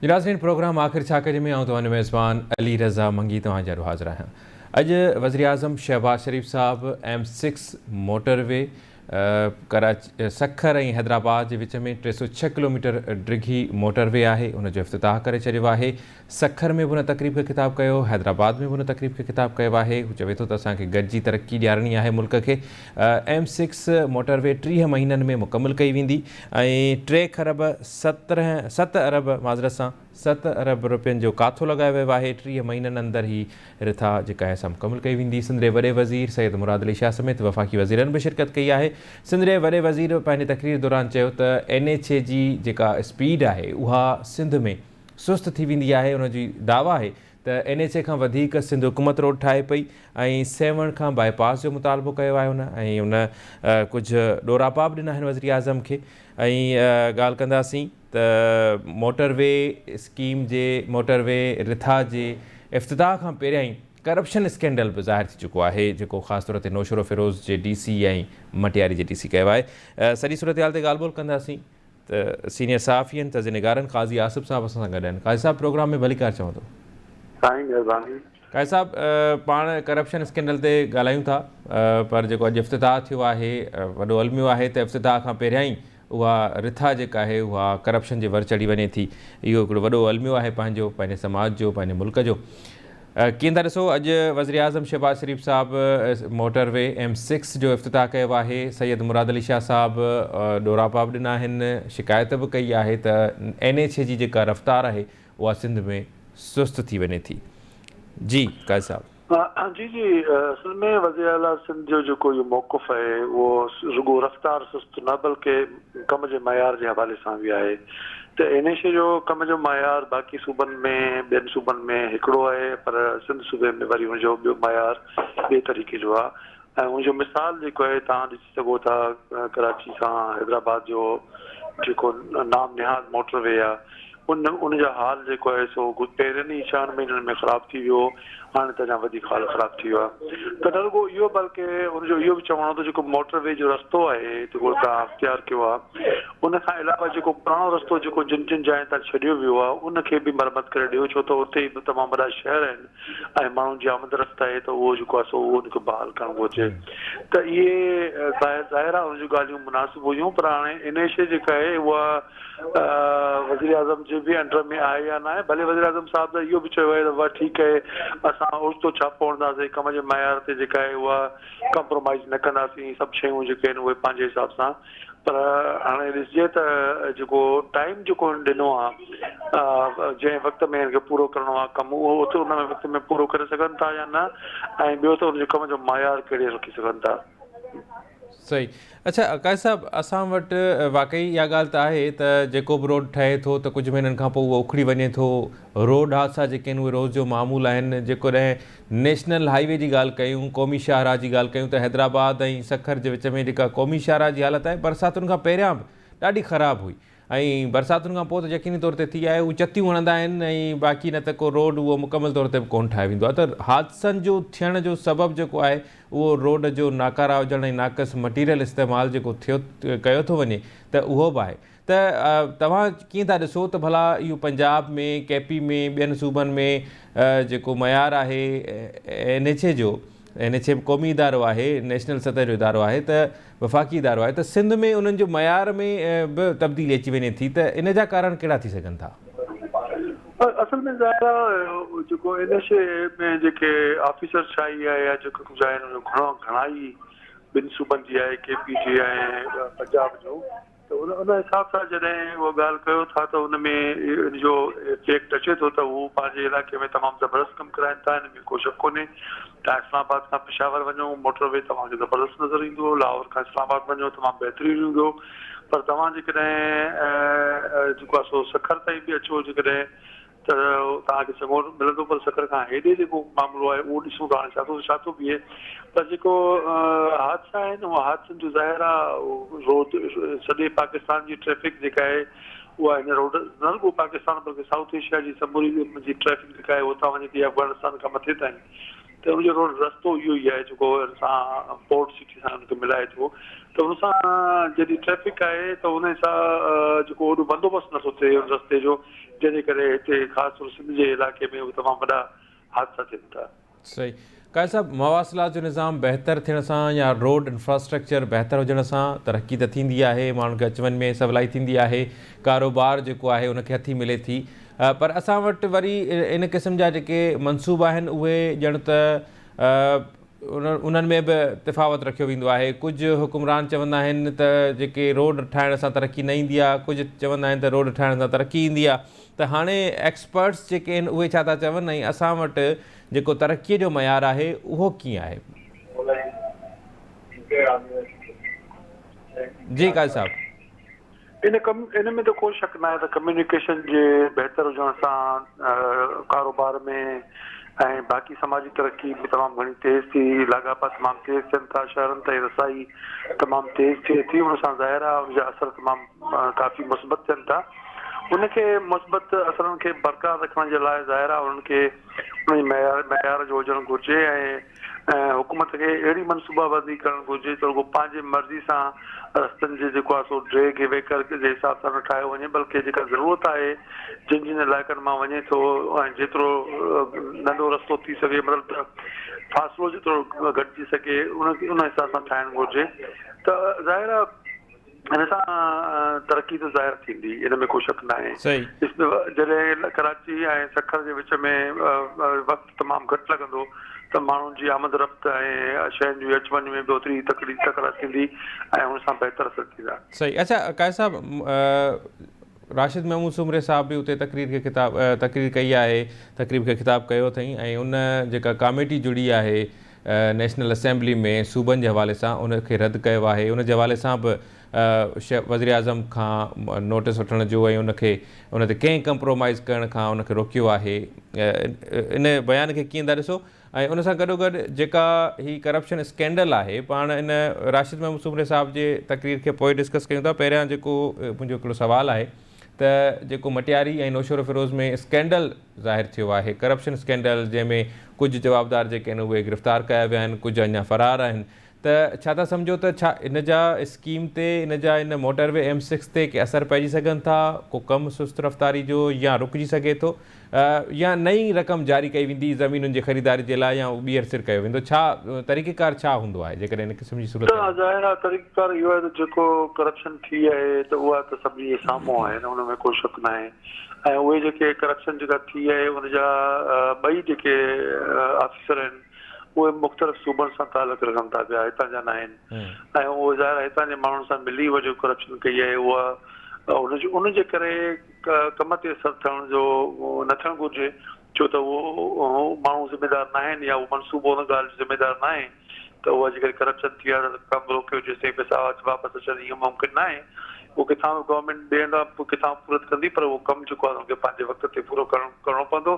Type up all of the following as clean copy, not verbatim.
جي ناظرين پروگرام آخر ڇا ڪجي ۾ آئون توهان جو ميزبان علي رضا منگي توهان جي آڏو حاضر آهيان. اڄ وزيراعظم شهباز شريف صاحب M six motor V Karachi Sukkur ۽ Hyderabad جي وچ ۾ 306 ڪلوميٽر ڊگهي موٽر وي آهي ان جو افتتاح ڪري ڇڏيو آهي. سکر ۾ به ان تقريب کي خطاب ڪيو، حيدرآباد ۾ به ان تقريب کي خطاب ڪيو آهي. هو چوي ٿو ته اسان کي گڏجي ترقي ڏيارڻي آهي ملڪ کي. ايم سڪس موٽر وي 30 مهينن ۾ مڪمل ڪئي ويندي ۽ ٽي کرب سترهن ست ارب معذرت سان ست ارب رپين جو ڪاٿو لڳايو ويو آهي. 30 مهينن اندر هي رٿا جيڪا آهي سا مڪمل ڪئي ويندي. سنڌ جي وڏي وزير سيد مراد علي شاهه سميت وفاقي وزيرن به شرڪت ڪئي آهي. سنڌ جي وڏي وزير پنهنجي تقرير دوران چيو ته اين ايڇ اي جي جيڪا اسپيڊ آهي اها سنڌ ۾ سست ٿي ويندي آهي. ان جي دعويٰ آهي ته اين ايڇ اي کان وڌيڪ سنڌ حڪومت روڊ ٺاهي پئي ۽ سيوهڻ کان باء پاس جو مطالبو ڪيو آهي هن ۽ ان ڪجهه ڏوراپا به ڏنا آهن وزيراعظم کي ۽ ڳالهه ڪنداسين ته موٽر وي اسڪيم جي موٽر وي رٿا جي افتتاح کان پهريان ئي ڪرپشن اسڪينڊل به ظاهر ٿي چڪو آهي جيڪو خاص طور تي نوشهروفيروز جي ڊي سي ۽ مٽياري جي ڊي سي ڪيو آهي سڄي صورتحال تي ڳالهه ٻولهه ڪنداسين ته سينيئر صحافي ۽ تجزيه نگارن قاضي آصف صاحب اسان سان گڏ آهن. قاضي صاحب پروگرام ۾ ڀليڪار چوان ٿو. سائين مهرباني. قاضي صاحب پاڻ ڪرپشن اسڪينڊل تي ڳالهايون ٿا پر جيڪو اڄ افتتاح ٿيو آهي وڏو الميو آهي ته افتتاح کان پهريان ئي اها رٿا جيڪا آهي اها ڪرپشن جي ور چڙهي وڃي ٿي اهو هڪڙو وڏو الميو آهي پنهنجو پنهنجي سماج جو پنهنجي ملڪ جو. ڪيئن ٿا ڏسو اڄ وزيراعظم شهباز شريف صاحب موٽر وي ايم سڪس جو افتتاح ڪيو آهي، سيد مراد علي شاهه صاحب ڏوراپا به ڏنا آهن، شڪايت به ڪئي آهي ته اين ايڇ اي جي جيڪا رفتار آهي اها سنڌ ۾ سست ٿي وڃي ٿي. جي قاضي صاحب. جي جي اصل ۾ وزيراعليٰ سنڌ جو جيڪو اهو موقف آهي اهو رڳو رفتار سست نه بلڪه ڪم جي معيار جي حوالي سان به آهي ته ان شيء جو ڪم جو معيار باقي صوبن ۾ ٻين صوبن ۾ هڪڙو آهي پر سنڌ صوبي ۾ وري ان جو ٻيو معيار ٻئي طريقي جو آهي ۽ ان جو مثال جيڪو آهي توهان ڏسي سگهو ٿا ڪراچي کان حيدرآباد جو جيڪو نام نهاد موٽر وي آهي ان ان جا حال جيڪو آهي سو پهرين ئي ڇهن مهينن ۾ خراب ٿي ويو هو هاڻي ته اڃا وڌيڪ حال خراب ٿي ويو آهي ته نه رڳو اهو بلڪه ان جو اهو به چوڻ هو ته جيڪو موٽر وي جو رستو آهي جيڪو توهان اختيار ڪيو آهي ان کان علاوه جيڪو پراڻو رستو جيڪو جن جن جاين تان ڇڏيو ويو آهي ان کي به مرمت ڪري ڏيو ڇو ته اتي به تمام وڏا شهر آهن ۽ ماڻهن جي آمد رفت آهي ته اهو جيڪو آهي سو اهو ان کي بحال ڪرڻ گهرجي ته اهي ظاهر آهي ان جون ڳالهيون مناسب هيون پر هاڻي ان شيء جيڪا آهي اها وزيراعظم جي به انڊر ۾ آهي يا ناهي ڀلي وزيراعظم صاحب ته اهو به چيو آهي ته بابا ٺيڪ آهي اسان اوچتو ڇاپو هڻنداسين ڪم جي معيار تي جيڪا آهي اها ڪمپرومائيز نه ڪنداسين سڀ شيون جيڪي آهن اهي پنهنجي حساب سان پر هاڻي ڏسجي ته جيڪو ٽائيم جيڪو هن ڏنو آهي جنهن وقت ۾ هن کي پورو ڪرڻو آهي ڪم اهو اوترو ان وقت ۾ پورو ڪري سگهن ٿا يا نه ۽ ٻيو ته ان جي ڪم جو معيار ڪهڙي رکي سگهن ٿا. صحيح اڇا قاضي صاحب اسان وٽ واقعي اها ڳالهه ته آهي ته جيڪو به روڊ ٺهي ٿو ته ڪجهه مهينن کان پوء اهو اکڙي وڃي ٿو روڊ حادثا جيڪي آهن اهي روز جو معمول آهن جيڪڏهن نيشنل هائي وي جي ڳالهه ڪيون قومي شاهراهه جي ڳالهه ڪيون ته حيدرآباد ۽ سکر جي وچ ۾ جيڪا قومي شاهراهه جي حالت آهي برساتن کان پهريان به ڏاڍي خراب هئي ۽ برساتن کان پوء ته يقيني طور تي ٿي آهي هو چتيون هڻندا آهن ۽ باقي نه ته ڪو روڊ اهو مڪمل طور تي به ڪونه ٺاهيو ويندو آهي ته حادثن جو ٿيڻ جو سبب جيڪو آهي اهو روڊ جو ناڪاره هجڻ ۽ ناقص مٽيريل استعمال جيڪو ٿيو ڪيو ٿو وڃي ته اهو به آهي ته توهان ڪيئن ٿا ڏسو ته ڀلا اهو پنجاب ۾ ڪي پي ۾ ٻين صوبن ۾ جيڪو معيار آهي اين ايڇ اي جو اين ايڇ اي به قومي ادارو آهي، نيشنل سطح جو ادارو آهي ته وفاقي ادارو آهي ته سنڌ ۾ انهن جو معيار ۾ به تبديلي اچي وڃي ٿي ته ان جا ڪارڻ ڪهڙا ٿي سگهن ٿا؟ اصل ۾ ظاهر آهي جيڪو اين ايڇ اي ۾ جيڪي آفيسر شاهي آهي يا جيڪو ڪجهه آهي ان جو گهڻو گهڻائي ٻن صوبن جي آهي ڪي پي جي ۽ پنجاب جو ته ان ان حساب سان جڏهن اها ڳالهه ڪيو ٿا ته ان ۾ ان جو افيڪٽ اچي ٿو ته هو پنهنجي علائقي ۾ تمام زبردست ڪم ڪرائين ٿا ان ۾ ڪو شڪ ڪونهي توهان اسلام آباد کان پشاور وڃو موٽر وي توهان کي زبردست نظر ايندو لاهور کان اسلام آباد وڃو تمام بهترين ايندو پر توهان جيڪڏهن جيڪو آهي سو سکر تائين به اچو جيڪڏهن ته توهان کي چڱو ملندو پر سکر کان هيڏي جيڪو معاملو آهي اهو ڏسون ته هاڻي ڇا ٿو ڇا ٿو بيهي پر جيڪو حادثا آهن اهي حادثن جو ظاهر آهي روڊ سڄي پاڪستان جي ٽريفڪ جيڪا آهي اها هن روڊ نه رڳو پاڪستان بلڪه سائوٿ ايشيا جي سموري جي ٽريفڪ جيڪا آهي اتان وڃي ٿي افغانستان کان مٿي تائين ته ان جو روڊ رستو اهو ئي آهي جيڪو ان سان پورٽ سٽي سان ان کي ملائي ٿو ته ان سان جيڏي ٽريفڪ آهي ته ان سان جيڪو اوڏو بندوبست نٿو ٿئي ان رستي جو جنهن جي ڪري هتي خاص طور سنڌ جي علائقي ۾ اهي تمام وڏا حادثا ٿين ٿا. صحيح قائد صاحب مواصلات جو نظام بهتر ٿيڻ سان يا روڊ انفراسٽرڪچر بهتر هجڻ سان ترقي ته ٿيندي آهي ماڻهن کي اچ وڃ ۾ سولائي ٿيندي آهي ڪاروبار جيڪو آهي ان کي هٿي ملي ٿي پر اسان وٽ وري ان قسم جا جيڪي منصوبا آهن اهي ڄڻ ته انهن ۾ به تفاوت رکيو ويندو آهي ڪجهه حڪمران چوندا آهن ته جيڪي روڊ ٺاهڻ سان ترقي نه ايندي آهي ڪجهه چوندا آهن ته روڊ ٺاهڻ سان ترقي ايندي آهي ته هاڻي ايڪسپرٽس جيڪي آهن اهي ڇا ٿا چون ۽ اسان وٽ جيڪو ترقي جو معيار آهي اهو ڪيئن آهي؟ جي قاضي صاحب. ان ڪم ان ۾ ته ڪو شڪ ناهي ته ڪميونيڪيشن جي بهتر هجڻ سان ڪاروبار ۾ ۽ باقي سماجي ترقي به تمام گهڻي تيز ٿي لاڳاپا تمام تيز ٿين ٿا شهرن تائين رسائي تمام تيز ٿئي ٿي ان سان ظاهر آهي ان جا اثر تمام ڪافي مثبت ٿين ٿا. ان کي مثبت اثرن کي برقرار رکڻ جي لاء ظاهر آهي انهن کي ان جي معيار معيار جو هجڻ گهرجي ۽ حڪومت کي اهڙي منصوبابندي ڪرڻ گهرجي ته رڳو پنهنجي مرضي سان رستن جي جيڪو آهي سو ڊيگهه ويڪر جي حساب سان نه ٺاهيو وڃي بلڪه جيڪا ضرورت آهي جن جن علائقن مان وڃي ٿو ۽ جيترو ننڍو رستو ٿي سگهي مطلب ته فاصلو جيترو گهٽجي سگهي ان ان حساب سان ٺاهڻ گهرجي ته ظاهر آهي ان سان ترقي ته ظاهر ٿيندي ان ۾ ڪو شڪ ناهي. جڏهن ڪراچي ۽ سکر جي وچ ۾ وقت تمام گهٽ لڳندو ته ماڻهن جي آمد رفت ۽ شين جي اچ وڃ ۾ به اوتري ئي تڪڙي تڪڙا ٿيندي ۽ ان سان بهتر اثر ٿيندا. صحيح اڇا قائد صاحب راشد محمود سومري صاحب به اتي تقرير کي خطاب تقرير ڪئي آهي تقريب کي خطاب ڪيو اٿئين ۽ ان جيڪا ڪاميٽي جڙي آهي نيشنل اسيمبلي ۾ صوبن جي حوالي سان ان کي رد ڪيو آهي ان جي حوالي سان به وزيراعظم کان نوٽيس وٺڻ جو ۽ ان کي ان تي ڪنهن ڪمپرومائز ڪرڻ کان ان کي روڪيو آهي ان بيان کي ڪيئن ٿا ڏسو ۽ ان سان گڏو گڏ جيڪا هي ڪرپشن اسڪينڊل آهي پاڻ ان راشد محمود سومري صاحب جي تقرير کي پوء ڊسڪس ڪيون ٿا پهريان جيڪو منهنجو هڪڙو سوال آهي ته جيڪو مٽياري ۽ نوشهروفيروز ۾ اسڪينڊل ظاهر ٿيو آهي ڪرپشن اسڪينڊل جنهن ۾ ڪجهه جوابدار جيڪي آهن اهي گرفتار ڪيا ويا آهن ڪجهه اڃا فرار آهن ته ڇا ٿا سمجهو ته ڇا ان جا اسڪيم تي ان جا ان موٽر وي ايم سڪس تي ڪي اثر پئجي سگهن ٿا ڪو ڪم سست رفتاري جو يا رڪجي سگهي ٿو يا نئين رقم جاري ڪئي ويندي زمينن جي خريداري جي لاء يا اهو ٻيهر سر ڪيو ويندو ڇا طريقيڪار ڇا هوندو آهي جيڪڏهن ان قسم جي صورتحال ته ظاهر آهي طريقيڪار اهو آهي ته جيڪو ڪرپشن ٿي آهي ته اها ته سڀني جي سامهون آهي نه ان ۾ ڪو شڪ ناهي ۽ اهي جيڪي ڪرپشن جيڪا ٿي آهي ان جا ٻئي جيڪي آفيسر آهن اهي مختلف صوبن سان تعلق رکن ٿا پيا هتان جا ناهن ۽ اهو ظاهر آهي هتان جي ماڻهن سان ملي اهو جيڪو ڪرپشن ڪئي آهي اها ان جو ان جي ڪري ڪم تي اثر ٿيڻ جو نه ٿيڻ گهرجي ڇو ته اهو ماڻهو ذميدار ناهن يا اهو منصوبو ان ڳالهه جو ذميدار ناهي ته اها جيڪڏهن ڪرپشن ٿي آهي ته ڪم روڪيو جيستائين پئسا واپس اچن اهو ممڪن ناهي اهو ڪٿان به گورنمينٽ ٻئي هنڌان ڪٿان پورت ڪندي پر اهو ڪم جيڪو آهي ان کي پنهنجي وقت تي پورو ڪرڻ ڪرڻو پوندو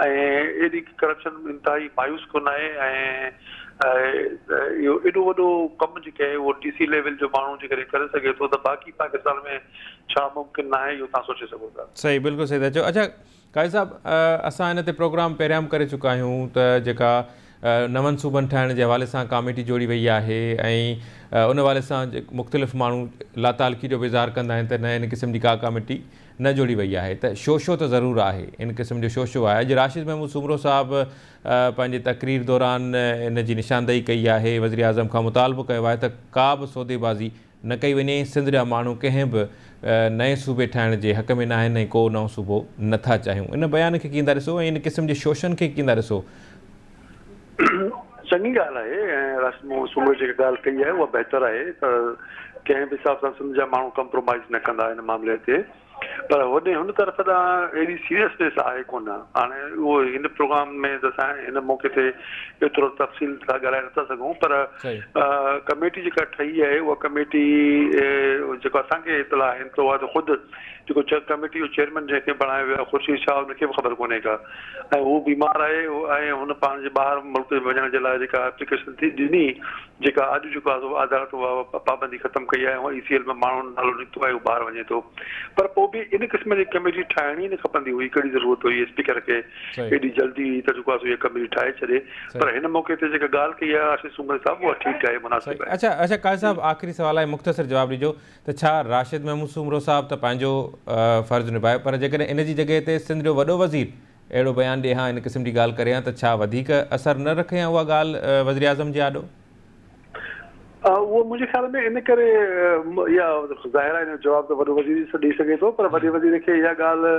۽ ايڏي ڪرپشن انتهائي مايوس ڪن آهي ۽ اهو ايڏو وڏو ڪم جيڪي آهي اهو ڊي سي ليول جو ماڻهو جيڪڏهن ڪري سگهي ٿو ته باقي پاڪستان ۾ ڇا ممڪن ناهي اهو توهان سوچي سگهو ٿا. صحيح بلڪل صحيح ٿا چئو اڇا قاضي صاحب اسان ان تي پروگرام پهريان به ڪري چڪا آهيون ته جيڪا نون صوبن ٺاهڻ جي حوالي سان ڪاميٽي جوڙي وئي آهي ۽ ان حوالي سان مختلف ماڻهو لاتعلقي جو به اظهار ڪندا آهن ته نه ان قسم جي ڪا ڪاميٽي نه جوڙي وئي آهي ته شوشو ته ضرور آهي ان قسم جو شوشو آهي اڄ راشد محمود سومرو صاحب پنهنجي تقرير دوران ان جي نشاندهي ڪئي آهي وزيراعظم کان مطالبو ڪيو آهي ته ڪا به سوديبازي نه ڪئي وڃي، سنڌ جا ماڻهو ڪنهن به نئين صوبي ٺاهڻ جي حق ۾ ناهن ۽ ڪو نئون صوبو نه ٿا چاهيون. ان بيان کي ڪيئن ٿا ڏسو ۽ ان قسم جي شوشن کي ڪيئن ٿا ڏسو؟ چڱي ڳالهه آهي ۽ راشد محمد سومرو جيڪا ڳالهه ڪئي آهي اها بهتر آهي ته ڪنهن به حساب سان سنڌ جا ماڻهو ڪمپرومائيز نه ڪندا ان معاملي تي. پر هوڏي هن طرف ڏانهن ايڏي سيريسنيس آهي ڪونه. هاڻي اهو هن پروگرام ۾ ته اسان هن موقعي تي ايترو تفصيل سان ڳالهائي نٿا سگهون پر ڪميٽي جيڪا ٺهي آهي اها ڪميٽي جيڪو اسان کي اطلاع آهن ته اها ته خود جيڪو ڪميٽي جو چيئرمين جنهن کي بڻايو ويو آهي خورشيد شاهه ان کي به خبر ڪونهي ڪا ۽ هو بيمار آهي ۽ هن پنهنجي ٻاهر ملڪ وڃڻ جي لاء جيڪا اپليڪيشن ٿي ڏني جيڪا اڄ جيڪو آهي سو عدالت اها پابندي ختم ڪئي آهي ۽ اي سي ايل ۾ ماڻهن جو نالو نڪتو آهي هو ٻاهر وڃي ٿو پر پوء پوء به ان قسم جي ڪميٽي ٺاهڻي نه کپندي هئي ڪهڙي ضرورت هئي اسپيڪر کي ايڏي جلدي ته جيڪو آهي سو اها ڪميٽي ٺاهي ڇڏي پر هن موقعي تي جيڪا ڳالهه ڪئي آهي راشد سومري صاحب اها ٺيڪ آهي مناسب آهي. اڇا اڇا قاضي صاحب آخري سوال آهي مختصر جواب ڏجو ته ڇا راشد محمود سومرو صاحب ته پنهنجو فرض نڀايو پر جيڪڏهن ان جي جڳهه تي سنڌ جو وڏو وزير اهڙو بيان ڏي ها ان قسم جي ڳالهه ڪري ها ته ڇا وڌيڪ اثر نه رکي ها اها ڳالهه وزيراعظم جي آڏو؟ اهو منهنجي خيال ۾ ان ڪري اها ظاهر آهي ان جو جواب ته وڏو وزير ئي ڏئي سگهي ٿو پر وڏي وزير کي اها ڳالهه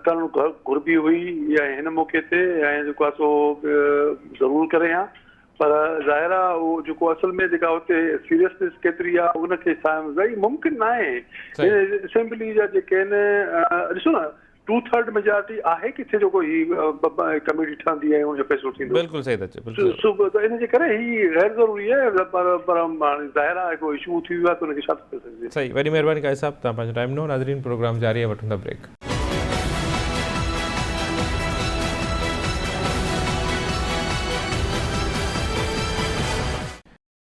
ڪرڻ گهربي هئي يا هن موقعي تي ۽ جيڪو آهي سو ضرور ڪري ها پر ظاهر آ اهو جيڪو اصل ۾ جيڪا اتي سيريسنيس ڪيتري آ ان کي سائين ممڪن ناهي اسيمبلي جا جيڪي آهن ڏسو نه ٽو ٿرڊ ميجارٽي آهي ڪٿي جو ڪو هي ڪميٽي ٺهندي ۽ ان جو فيصلو ٿيندو. بلڪل صحيح ٿا چئو بلڪل. سو ته ان جي ڪري هي غير ضروري آهي پر پر هاڻي ظاهر آهي هڪڙو اشو ٿي ويو آهي ته ان کي ڇا ٿو ڪري سگهجي. صحيح وڏي مهرباني قاضي صاحب توهان پنهنجو ٽائيم ڏنو ناظرين پروگرام جاري آهي وٺون ٿا بريڪ.